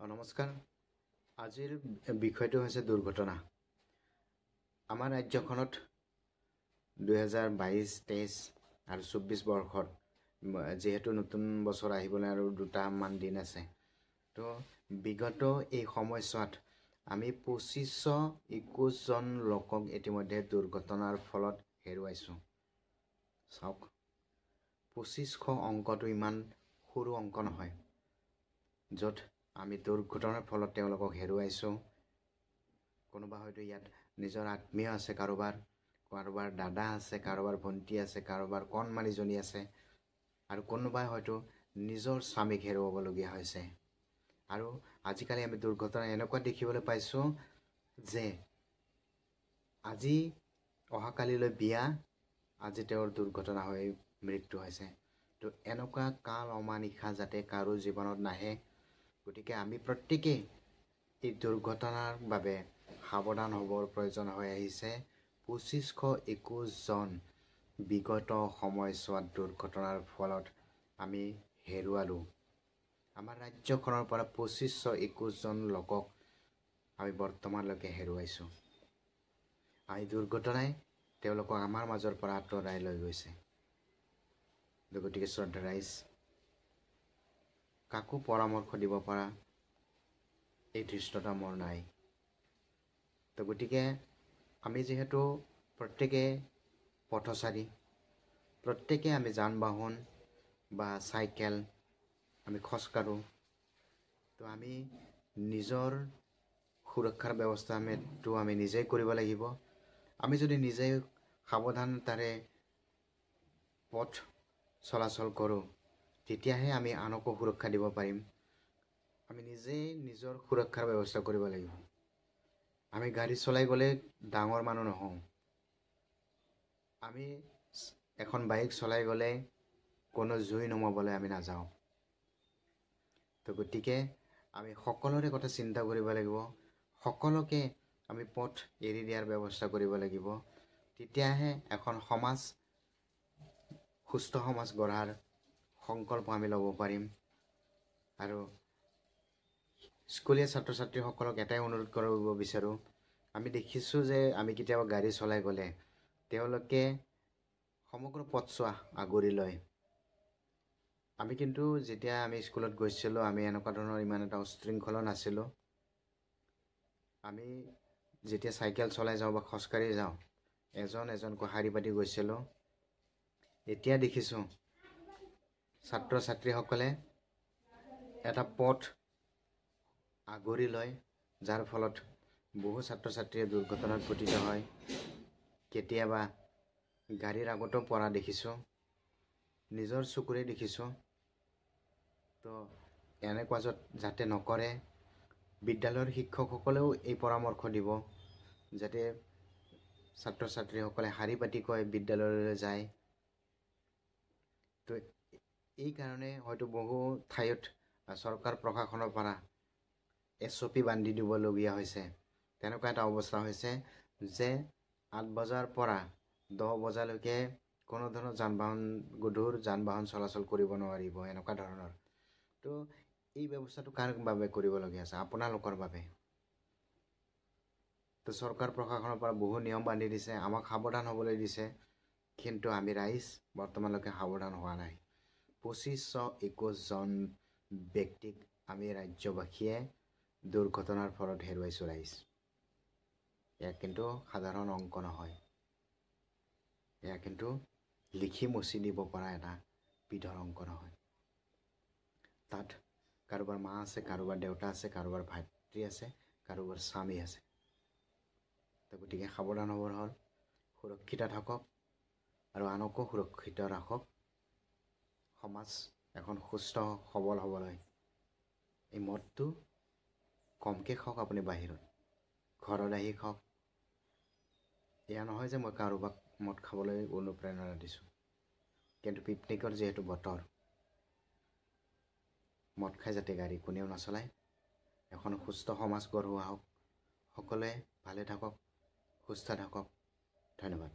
নমস্কাৰ। আজিৰ বিষয়টো হৈছে দুৰ্ঘটনা। আমাৰ ৰাজ্যখনত 2022, 23 আৰু 24 বৰ্ষত, যিহেতু নতুন বছৰ আহিবলৈ আৰু দুটামান দিন আছে, তো বিগত এই সময়ছোৱাত আমি 2521জন লোকক ইতিমধ্যে দুৰ্ঘটনাৰ ফলত হেৰুৱাইছোঁ। চাওক, 2500 অংকটো ইমান সৰু অংক নহয়, য'ত আমি দুৰ্ঘটনাৰ ফলত তেওঁলোকক হেৰুৱাইছোঁ। কোনোবা হয়তো ইয়াত নিজৰ আত্মীয় আছে, কাৰোবাৰ কাৰোবাৰ দাদা আছে, কাৰোবাৰ ভণ্টি আছে, কাৰোবাৰ কণমানিজনী আছে, আৰু কোনোবাই হয়তো নিজৰ স্বামীক হেৰুৱাবলগীয়া হৈছে। আৰু আজিকালি আমি দুৰ্ঘটনা এনেকুৱা দেখিবলৈ পাইছোঁ যে আজি অহাকালিলৈ বিয়া, আজি তেওঁৰ দুৰ্ঘটনা হৈ মৃত্যু হৈছে। তো এনেকুৱা কাল অমানিশা যাতে কাৰো জীৱনত নাহে, গতিকে আমি প্ৰত্যেকেই এই দুৰ্ঘটনাৰ বাবে সাৱধান হ'বৰ প্ৰয়োজন হৈ আহিছে। 2521জন বিগত সময়ছোৱাত দুৰ্ঘটনাৰ ফলত আমি হেৰুৱালোঁ। আমাৰ ৰাজ্যখনৰ পৰা 2521জন লোকক আমি বৰ্তমানলৈকে হেৰুৱাইছোঁ। এই দুৰ্ঘটনাই তেওঁলোকক আমাৰ মাজৰ পৰা আঁতৰাই লৈ গৈছে। গতিকে শ্ৰদ্ধা ৰাইজ, কাকো পৰামৰ্শ দিব পৰা এই ধৃষ্টতা মোৰ নাই। তো গতিকে আমি যিহেতু প্ৰত্যেকে পথচাৰী, প্ৰত্যেকে আমি যান বাহন বা চাইকেল আমি খোজকাঢ়োঁ, তো আমি নিজৰ সুৰক্ষাৰ ব্যৱস্থা আমি নিজেই কৰিব লাগিব। আমি যদি নিজেই সাৱধানতাৰে পথ চলাচল কৰোঁ, তেতিয়াহে আমি আনকো সুৰক্ষা দিব পাৰিম। আমি নিজেই নিজৰ সুৰক্ষাৰ ব্যৱস্থা কৰিব লাগিব। আমি গাড়ী চলাই গ'লে ডাঙৰ মানুহ নহওঁ, আমি এখন বাইক চলাই গ'লে কোনো জুই নুমাবলৈ আমি নাযাওঁ। তো গতিকে আমি সকলোৰে কথা চিন্তা কৰিব লাগিব, সকলোকে আমি পথ এৰি দিয়াৰ ব্যৱস্থা কৰিব লাগিব। তেতিয়াহে এখন সমাজ, সুস্থ সমাজ গঢ়াৰ সংকল্প আমি ল'ব পাৰিম। আৰু স্কুলীয়া ছাত্ৰ ছাত্ৰীসকলক এটাই অনুৰোধ কৰিব বিচাৰোঁ, আমি দেখিছোঁ যে আমি কেতিয়াবা গাড়ী চলাই গ'লে তেওঁলোকে সমগ্ৰ পথছোৱা আগুৰি লয়। আমি কিন্তু যেতিয়া আমি স্কুলত গৈছিলোঁ, আমি এনেকুৱা ধৰণৰ ইমান এটা উশৃংখলো নাছিলোঁ। আমি যেতিয়া চাইকেল চলাই যাওঁ বা খোজকাঢ়ি যাওঁ, এজন এজনকৈ শাৰী পাতি গৈছিলোঁ। এতিয়া দেখিছোঁ ছাত্ৰ ছাত্ৰীসকলে এটা পথ আগুৰি লয়, যাৰ ফলত বহু ছাত্ৰ ছাত্ৰীয়ে দুৰ্ঘটনাত পতিত হয়। কেতিয়াবা গাড়ীৰ আগতো পৰা দেখিছোঁ, নিজৰ চকুৰে দেখিছোঁ। তো এনেকুৱা য'ত যাতে নকৰে, বিদ্যালয়ৰ শিক্ষকসকলেও এই পৰামৰ্শ দিব যাতে ছাত্ৰ ছাত্ৰীসকলে শাৰী পাতিকৈ বিদ্যালয়লৈ যায়। তো এইকাৰণে হয়তো বহু ঠাইত চৰকাৰ প্ৰশাসনৰ পৰা SOP বান্ধি দিবলগীয়া হৈছে। তেনেকুৱা এটা অৱস্থা হৈছে যে 8 বজাৰ পৰা 10 বজালৈকে কোনো ধৰণৰ যান বাহন, গধুৰ যান বাহন চলাচল কৰিব নোৱাৰিব, এনেকুৱা ধৰণৰ। তো এই ব্যৱস্থাটো কাৰ বাবে কৰিবলগীয়া আছে? আপোনালোকৰ বাবে। তো চৰকাৰ প্ৰশাসনৰ পৰা বহু নিয়ম বান্ধি দিছে, আমাক সাৱধান হ'বলৈ দিছে, কিন্তু আমি ৰাইজ বৰ্তমানলৈকে সাৱধান হোৱা নাই। 2521জন ব্যক্তিক আমি ৰাজ্যবাসীয়ে দুৰ্ঘটনাৰ ফলত হেৰুৱাইছোঁ ৰাইজ। এয়া কিন্তু সাধাৰণ অংক নহয়, এয়া কিন্তু লিখি মচি দিব পৰা এটা বিধৰ অংক নহয়। তাত কাৰোবাৰ মা আছে, কাৰোবাৰ দেউতা আছে, কাৰোবাৰ ভাতৃ আছে, কাৰোবাৰ স্বামী আছে। তো গতিকে সাৱধান হ'বৰ হ'ল, সুৰক্ষিত থাকক আৰু আনকো সুৰক্ষিত ৰাখক। সমাজ এখন সুস্থ সবল হ'বলৈ এই মদটো কমকৈ খাওক, আপুনি বাহিৰত, ঘৰত আহি খাওক। এয়া নহয় যে মই কাৰোবাক মদ খাবলৈ অনুপ্ৰেৰণা দিছোঁ, কিন্তু পিকনিকৰ যিহেতু বতৰ, মদ খাই যাতে গাড়ী কোনেও নচলায়। এখন সুস্থ সমাজ গঢ়োৱা হওক। সকলোৱে ভালে থাকক, সুস্থ থাকক। ধন্যবাদ।